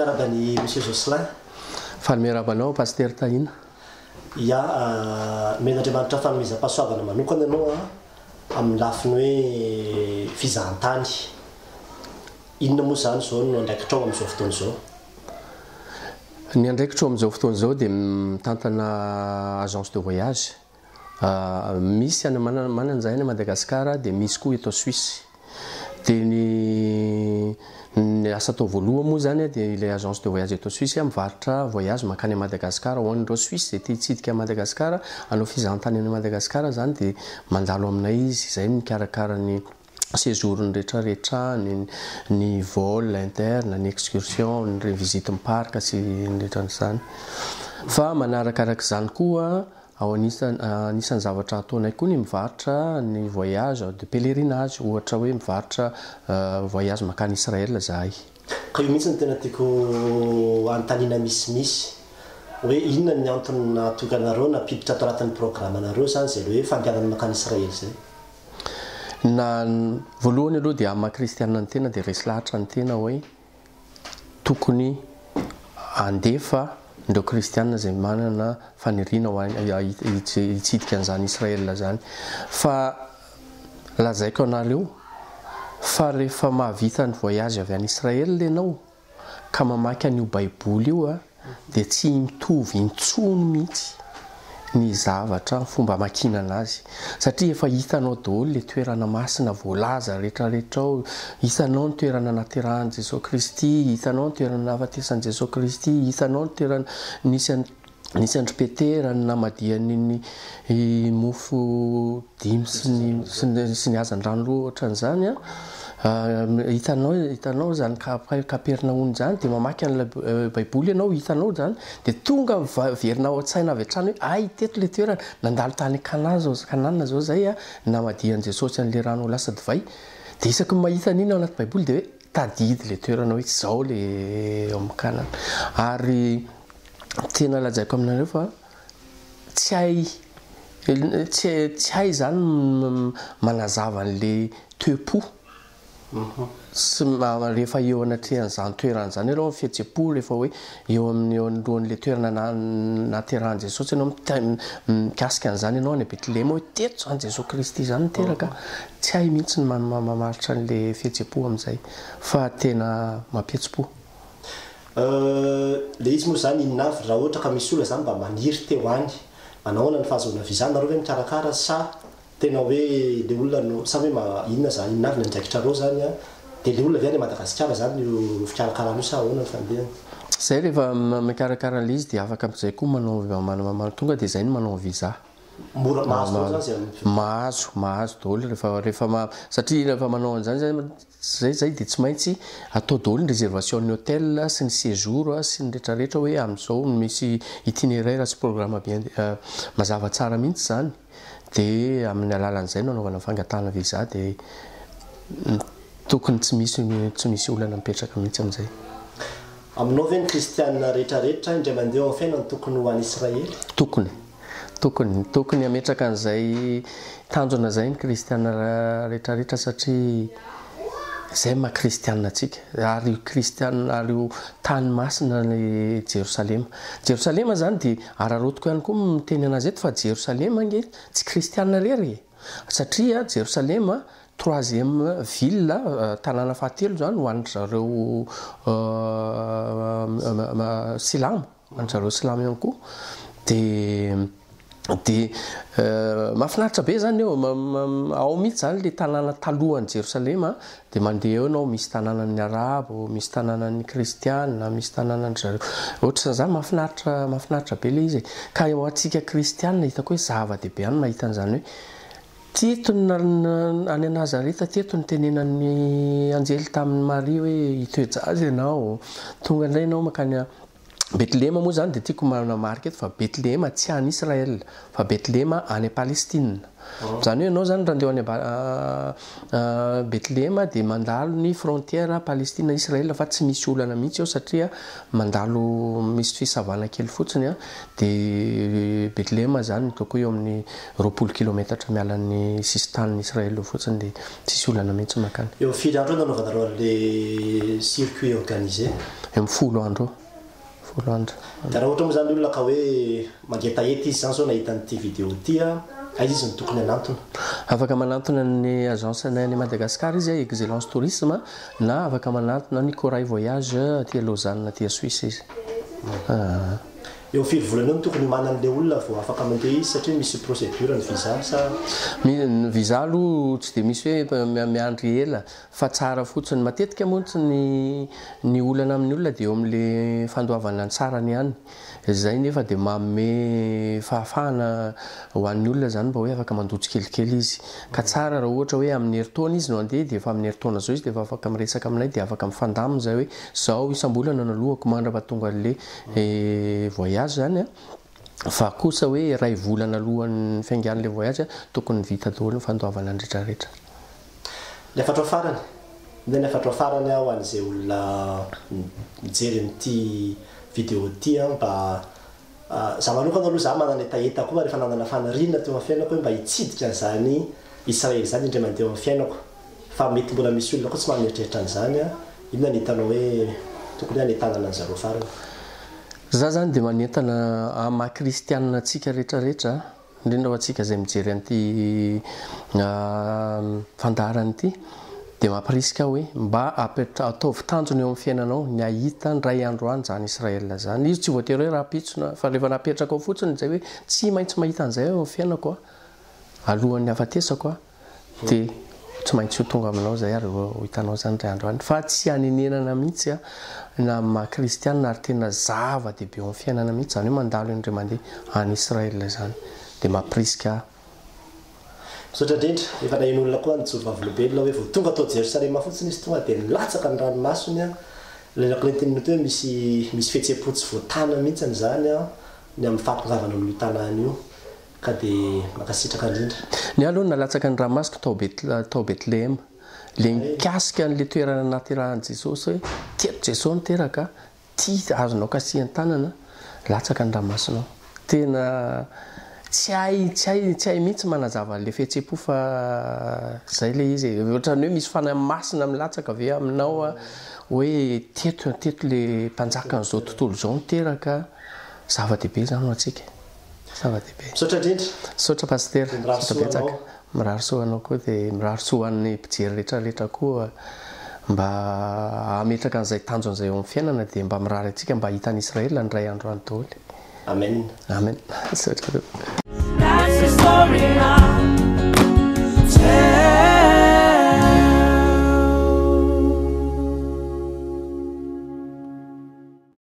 miarahaba an'i Monsieur Jocelyn. Faly miarahaba anao Pasitera Tahina. Ya, nomen'Andriamanitra fanomezam-pahasoavana manokana ianao amin'ny lafiny hoe fizahantany. Inona moa izany izao no andraikitrao amin'izao fotoana izao? Ny andraikitro amin'izao fotoana izao dia mitantana agence de voyage. Misy any manana izahay any Madagascar dia misy koa eto Suisse. Dia ny ny asa atao voalohany moa izany dia ilay agence de voyage eto Suisse mivarotra voyage mankany Madagascar ho an'ireo Suisse izay te hitsidika an'i Madagascar, hanao fizahantany any Madagascar izany dia mandalo aminay izy, izay no mikarakara ny séjour-ny rehetra rehetra any, ny vol interne, ny excursion, ny visite ny parc sy ny rehetra an'izany. Fa manarakarak'izany koa ao anisan anisan'ny zavatra ataonay koa ny mivarotra ny voyage de pèlerinage, ohatra hoe mivarotra voyage mankany Israël zahay. Ka io mihitsy no tena tiako hanontaniana misimisy hoe inona ny antony nahatonga anareo nampiditra ato anatin'ny programme-nareo izany izay le hoe fandehanana mankany Israël izay? Na voalohany aloha dia amin'ny maha kristianina ny tena dia resy lahatra ny tena hoe tokony handefa ireo kristianina izay manana faniriana ho any hitsidika an'izany Israël izany. Fa lazaiko anareo fa rehefa mahavita ny voyage avy any Israël ianao ka mamaky an'io baiboly io dia tsy mitovy intsony mihitsy ny zavatra, ny fomba amakiana anazy satria efa hitanao daholo le toerana masina voalaza retraretra ao, hitanao ny toerana naterahan'i Jesoa Kristy, hitanao ny toerana nahafatesan'i Jesoa Kristy, hitanao ny toerana nisy an'i nisy an-dry Petera, ny namadihany ny mofo dimy sy ny sy ny sy ny hazandrano roa ohatran'izany an, hitanao hitanao izany Kapernaomy izany dia mamaky an'ilay baiboly ianao hitanao izany dia tonga miverina ao an-tsaina avy hatrany hoe hay teto ilay toerana, nandalo tany Kana zao Kanana zao izay an, namadihan'i Jesosy an'ilay rano ho lasa divay, dia isaky ny mahita an'iny ao anaty baiboly dia hoe tadidy ilay toerana hoe izao ilay ao amin'ny Kanana ary Tena lazaiko aminareo fa tsy hay tsy tsy hay zany manazava an'le toe-po sy rehefa eo anatrehan'izany toerana izany ianao, ny fihetsem-po rehefa hoe eo amin'ny eo anoloan'le toerana nahaterahan'i Jesosy ianao mikasika an'izany ianao any Betlehema hoe teto izany Jesosy Kristy izany niteraka, tsy hay mihitsy ny mamaritra an'le fihetsem-po amin'izay fa tena mampihetsi-po. Euh, le izy moa zany inona avy raha ohatra ka misy olona zany mba maniry te ho any, manao ahoana ny fahazoana visa, nareo ve mikarakara sa tena hoe le olona no, sa hoe ma inona zany, inona avy ny andraikitrareo zany an, de le olona ve any Madagasikara zany io fikarakarana io sa ahoana ny fandehany? Zay rehefa mikarakara an'ilay izy dia afaka amin'izay koa manao tonga dia zay no manao visa. Mora mahazo daholo zany zay amin'ny. Mahazo, mahazo daholo rehefa rehefa ma satria rehefa manao an'izany zay zay zay dia tsy maintsy atao daholo ny réservation ny hôtel sy ny séjour sy ny retraretra hoe amin'izao no misy itinéraire sy programme bien mazava tsara mihitsy zany dia amin'ny alalan'izay no anaovana fangatahana visa dia tokony tsy misy tsy misy olana mipetraka mihitsy amin'izay. Aminao ve ny kristiana retraretra indray mandeha eo amin'ny fiainany tokony ho any Israely? Tokony. Tokony, tokony hametraka an'izay tanjona izay ny kristiana rehetrarehetra satria izay maha kristiana antsika ary io kristiana ary io tany masina ny Jerosalema. Jerosalema izany dia araraotiko ihany koa miteny anazy eto fa Jerosalema ange tsy kristiana irery e! Satria Jerosalema troisième ville, tanàna fahatelo izany ho an-dry zareo silamo. An-dry zareo silamo ihany koa dia dia mahafinaritra be zany eo, ao mihitsy zany le tanàna talohan'i Jerosalema dia mandeha eo ianao misy tanànan'ny arabo, misy tanànan'ny kristiana, misy tanànan-dry zareo ohatran'izany mahafinaritra mahafinaritra be le izy e. Ka ho antsika kristiana hitako hoe zava-dehibe ihany mahita an'izany hoe teto any Nazareta teto nitenenan'ny anjely tamin'i Maria hoe hitoe-jaza ianao, tonga indray ianao mankany. Betlehema moa izany dia tiako manamarika eto fa Betlehema tsy any Israel fa Betlehema any Palestine. Izany hoe ianao izany raha andeha ho any Betlehema dia mandalo ny frontière Palestine Israel fa tsy misy olana mihitsy eo satria mandalo misy fisavana kely fotsiny dia Betlehema izany ataoko hoe eo amin'ny 20 kilometatra miala ny sisin-tanin'i Israel eo fotsiny dia tsisy olana mihitsy mankany. Eo amin'ny firy andro eo no nanaovanareo an'ilay circuit organisé? Eo amin'ny folo andro eo. Folo andro. Dia raha ohatra moa izany ny olona ka hoe mangetaheta izy izany izao nahita an'ity vidéo ity an, aiza izy no tokony hanantona? Afaka manantona ny agence nay any Madagascar izy, Exellence Tourisme, na afaka manantona ny Corail Voyage aty Lausanne aty Suisse izy. Eo firy volana eo no tokony hiomanan'ilay olona vao afaka mandeha izy satria misy procédure ny visa sa? Ny visa aloha tsy dia misy hoe miandry ela fa tsara fotsiny. Matetika mantsy ny ny olana amin'ny olona dia eo amin'ilay fandoavana ny sarany ihany. Izay nefa dia manome fahafahana ho an'ny olona izany mba hoe afaka mandoa tsikelikely izy. Ka tsara raha ohatra hoe amin'ny herintaona izy no handeha dia efa amin'ny herintaona izao izy dia efa afaka miresaka aminay dia afaka mifandamina izay hoe izao isam-bolana no aloako mandra-pahatonga an'ilay voyage zany an, fa kosa hoe iray volana alohan'ny fiaingan'ilay voyage an, tokony vita daholo ny fandoavana ny rehetra rehetra. Ny hafatro farany, inona ny hafatro farany ho an'izay olona mijery an'ity vidéo ity an, mba za manokana aloha za manana hetaheta koa ary efa nanana faniriana teo amin'ny fiainako hoe mba hitsidika an'izany Israely izany indray mandeha eo amin'ny fiainako. Fa mety mbola misy olona koa tsy maha mieritreritra an'izany an! Inona ny hitanao hoe tokony hanentanana an'i zareo farany? Za zany dia manentana amin'ny maha kristianina antsika rehetra rehetra, indrindra ho antsika izay mijery an'ity fandaharana ity, dia mampirisika aho hoe mba ataovy tanjona eo amin'ny fiainanao ny hahita indray andro any izany Israël izany. Izy tsy voatery hoe rahampitso na, fa rehefa napetrakao fotsiny izay hoe tsy maintsy mahita an'izay aho eo amin'ny fiainako an, alohan'ny hahafatesako an, Dia tsy maintsy ho tonga aminao izay ary ho hitanao izany indray andro any. Fa tsy hanenenana mihitsy na amin'ny maha kristianina ary tena zava-dehibe eo amin'ny fiainana mihitsy izany hoe mandalo indray mandeha any Israël izany. Dia mampirisika ahy. Misaotra indrindra. Efa naheno olona koa nijoro vavolombelona hoe vao tonga tao Jerosalema fotsiny izy tonga dia nilatsaka ny ranomasony an. Ilay nakolentininy teo hoe misy misy fihetseham-po tsy voatana mihitsy izany an ny amin'ny fahatongavana amin'io tanàna io. Ka dia mankasitraka indrindra. Ny ahy aloha nalatsaka ny ranomasoko tao Bet tao Betlehema. Le mikasika an'le toerana naterahan'i Jesosy hoe teto Jesosy niteraka, ty azonao kasihan-tanana, latsaka ny ranomasonao. Tena tsy hay tsy hay tsy hay mihitsy manazava an'le fihetseham-po fa zay le izy e. Ohatran'ny hoe misy fanahy masina milatsaka ve aminao hoe teto teto le mpanjakan'izao tontolo izao niteraka, zava-dehibe izany ho antsika. Zava-dehibe. Misaotra indrindra. Misaotra Pasitera. Dia mirary soa anao. Mirary soa anao koa dia mirary soa ho an'ny mpijery rehetra rehetra koa mba hametraka an'izay tanjona izay eo amin'ny fiainana dia mba mirary antsika mba hahita an'i Israël ny iray andro any daholo. Amen. Amen. Misaotra tompoko. That's the story now.